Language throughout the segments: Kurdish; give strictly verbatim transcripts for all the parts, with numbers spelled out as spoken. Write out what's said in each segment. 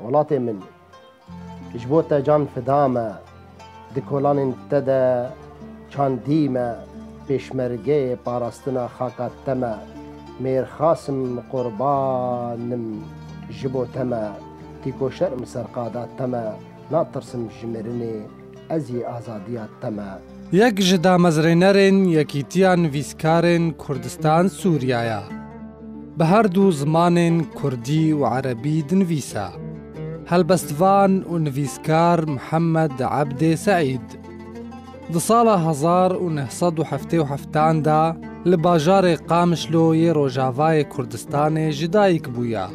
Welatê min, ji bo te can fida me, di kolanên te de çandî me, pêşmergeyê parastina xaka te me. Mêr Xasim qurbanim ji bo te me, tîko şerm ser qada te me, natirsim ji mirinê, ez yê azadiya te me. Yek ji damezrênerên Yekîtiya Nivîskarên Kurdistan Sûriya ye. Bi her du zimanên kurdî û erebî dinivîse. Helbestvan û nivîskar Mihemed Ebdê Seîd. Di sala hezar û neh sed û heftê û heftan de li bajarê Qamişlo yê Rojavayê Kurdistanê ji dayik bûye.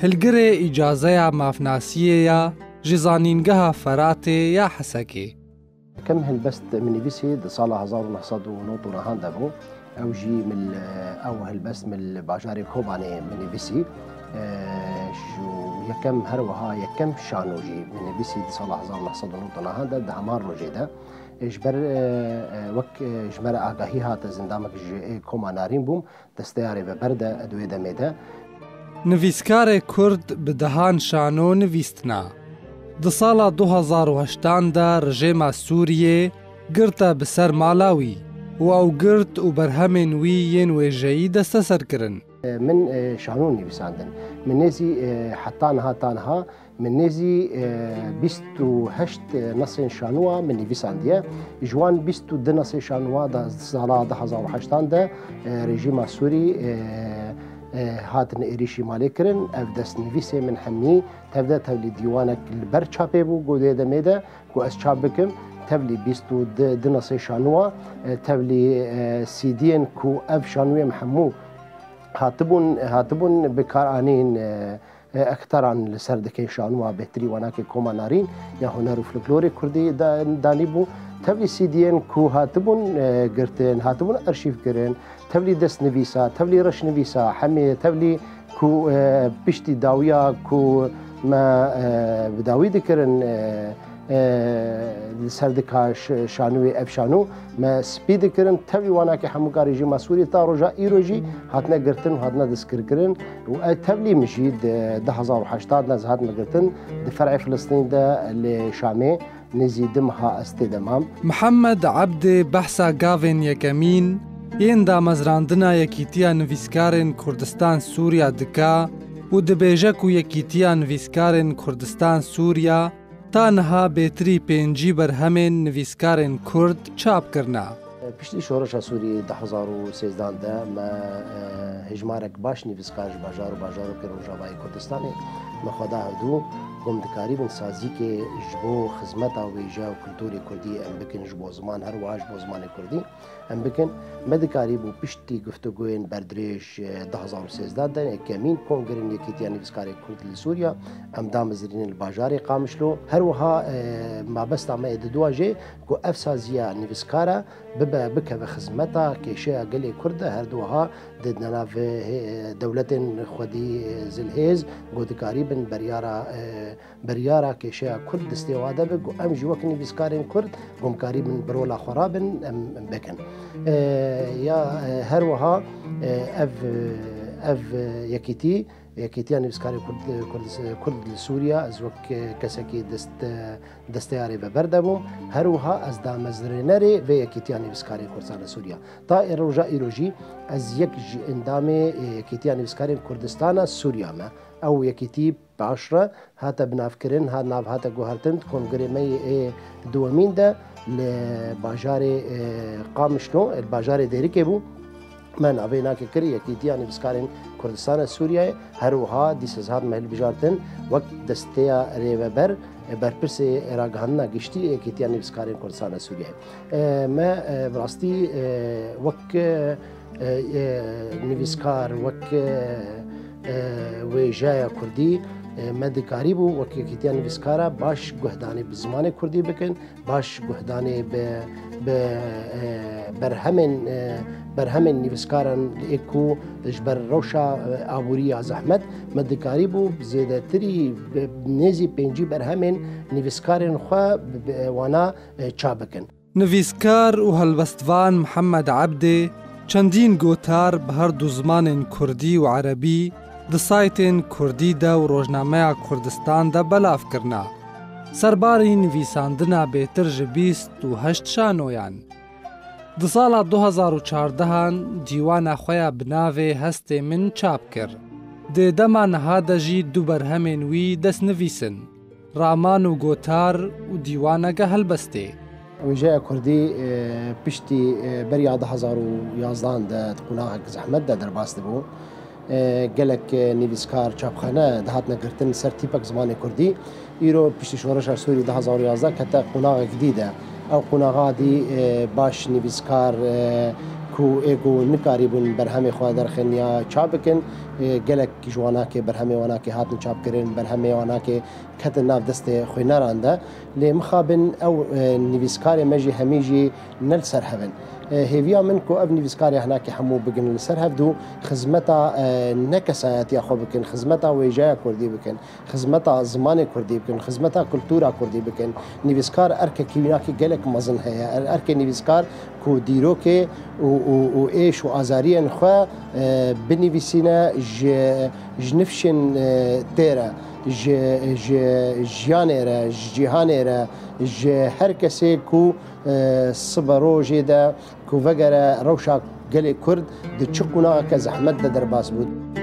Hilgirê îcazeya mafnasiyê ye ji Zanîngeha Feratê ya Hesekê. Yekem helbest min nivîsî di sala hezar û neh sed û nod û nehan de bû. Ew jî min li, ew helbest min li bajarê Kobanê min nivîsî. E, ji yekem, her wiha yekem şano jî min nivîsî di sala hezar û neh sed û nod û nehan de, di heman rojê de. E, ji ber, e, e, wek, e, ji me re agahî hate, ez endamek ji, e, Koma Narîn bûm. Desteya Rêveber de di wê demê de. Nivîskarê Kurd bi dehan şano nivîstine. Di sala du hezar û heştan de rejêma Sûriyê girte bi ser mala wî û ew girt û berhemên wî yên wêjeyî desteser kirin. Min, e, şano nivîsandin. Min nêzî, e, heta niha, ta niha, Min nêzî, e, bîst û heşt nesên şanûwa min nivîsandiye. Ji wan bîst û du nesê şanûwa da sala du hezar û heştan de, e, rejîma Sûrî, e, e, hatin êrîşî malê kirin. Ev destnivîsê min hemî tevde tevlî dîwanek li ber çapê bû, ku dê demê de ku ez çap bikim, tevlî bîst û du nesê şanûwa, e, tevlî, e, C D'yên ku ev şanûyê min hemû hatibûn, hatibûn bikaranîn, e, e, ekteran li ser dikên şanûwa bêhtirî wanakê Koma Narîn ya huner û folklorê kurdî da-, danîbû. Tevlî C D'yên ku hatibûn, e, girtin, hatibûn arşîv kirin, tevlî destnivîsa, tevlî reşnivîsa, hemê tevlî ku, e, piştî dawiya ku me, e, bi dawî dikirin, e, e, li ser dika ş-, şanûyê, ev şanû me spî dikirin. Tevlî wanakê hemûka rejîma Sûrî ta roja îro jî hatine girtin û hatine destgirkirin. Û ev tevlî min jî di du hezar û heştan de ez hatime girtin. Di ferê Filistîn de li Şamê nêzî du meha ez tê de mam. Mihemed Ebdê behsa gavên yekemîn yên damezrandina Yekîtiya Nivîskarên Kurdistan Sûriya dike û dibêje ku Yekîtiya Nivîskarên Kurdistan Sûriya ta niha bêtirî pêncî berhemên nivîskarên Kurd çap kirine. Piştî şoreşa Sûriyê du hezar û sêzdan de me, e, hejmarek baş nivîskar ji bajar û bajarokên Rojavayê Kurdistanê me xwe da hevdû, ku em dikarîbin sazîkê ji bo xizmeta wêje û kulturê kurdî em bikin, ji bo ziman, her wiha ji bo zimanê kurdî. Em bikin. Me dikarîbû piştî guftûgoyên berdirêj, e, du hezar û sêzdeh de yekemîn Kongrên Yekîtiya Nivîskarê Kurd li Sûriya em damezrînin li bajarê Qamişlo. Her wiha, e, mabesta me yê didua jê ku ev saziya nivîskara bibe, bikeve xizmeta kêşeya gelê Kurd de, her du wiha di nav, e, dewletên xwedî, e, zilhêz ku dikarîbin beryara, e, Biryara kêşeya Kurd destê wa de be ku em jî wek nivîskarên Kurd ku em karîbin bi rola xwe rabin, em, em bikin. E, ya, e, her wiha, e, ev, ev, e, yekîtî, Yekîtiya Nivîskarê Kurd, Kurd, Kurd li Sûriya, ez wek, e, kesekî dest, e, desteya Rêveber de bûm. Her wiha ez damezrênerê vê Yekîtiya Nivîskarê Kurdistana Sûriya. Ta ê roja îro jî ez yek ji endamê, e, Yekîtiya Nivîskarên Kurdistana Sûriya me. Ew yekîtî paş re hate binavkirin, ha nav hate guhertin, kongrê me yê ê duwemîn de li bajarê, e, Qamişlo, li bajarê Dêrikê bû. Me navê nake kir Yekîtiya Nivîskarên Kurdistana Sûriyeyê, her wiha dîsa ez hatime hilbijartin wek desteya Rêveber, e, berpirsê ragihandina giştî Yekîtiya Nivîskarên Kurdistana Sûriyeyê. E, me, e, bi rastî, e, wek, e, e, e, nivîskar, wek, e, e, wêjeya kurdî, e, me dikarîbû wek Yekîtiya Nivîskara baş guhdanê bi zimanê kurdî bikin, baş guhdanê bi, bi, e, berhemên, e, berhemên nivîskaran ê ku ji ber rewşa, e, aborî ya zehmet, me dikarîbû zêdetirî bi nêzî pêncî berhemên nivîskarên xwe bi, bi wana, e, çap bikin. Nivîskar û helbestvan Mihemed Ebdê çendîn gotar bi her du zimanên kurdî û erebî Di saytên kurdî de û rojnameya Kurdistan de belav kirina. Serbarî nivîsandina bêtir ji bîst û heşt şanoyan. Di sala du hezar û çardehan dîwana xwe ya bi navê Hestê Min çap kir. Di dema niha de jî du berhemên wî destnivîs in, Raman û Gotar û Dîwaneke Helbestê. Wêjeya kurdî, e, piştî, e, beriya du hezar û yazdehan de di qonaxek zehmet de derbas dibû. E, gelek, e, nivîskar, çapxane dihatine girtin ser tîpek zimanê kurdî. Îro piştî şoreşa Sûrî du hezar û yazdeh kete qonaxek dî de. Ew qonaxa dî, e, baş nivîskar, e, ku ê ku nikarîbûn berhemê xwe derxin ya çap bikin, e, gelek ji wanakê berhemê wanakê hatin çapkirin, berhemê wanakê ketin nav destê xwîneran de. Lê mixabin ew, e, nivîskarê me jî hemî jî ne li ser hev in. E, hêviya min ku ev nivîskarê hinakê hemû bigin li ser hev dû xizmeta, e, ne kesayetiya xwe bikin, xizmeta wêjeya kurdî bikin, xizmeta zimanê kurdî bikin, xizmeta kultura kurdî bikin. Nivîskar erkekî wînakî gelek mezin heye. Er-, erkê nivîskar ku dîrokê û, û, û êş û azariyên xwe, e, binivîsîne ji, ji nifşên, e, tê re, ji, ji jiyanê re, ji cîhanê re, ji her kesê ku, e, sibe rojê de ku vegere rewşa gelê Kurd di çi qonaxeke zehmet de derbas bû.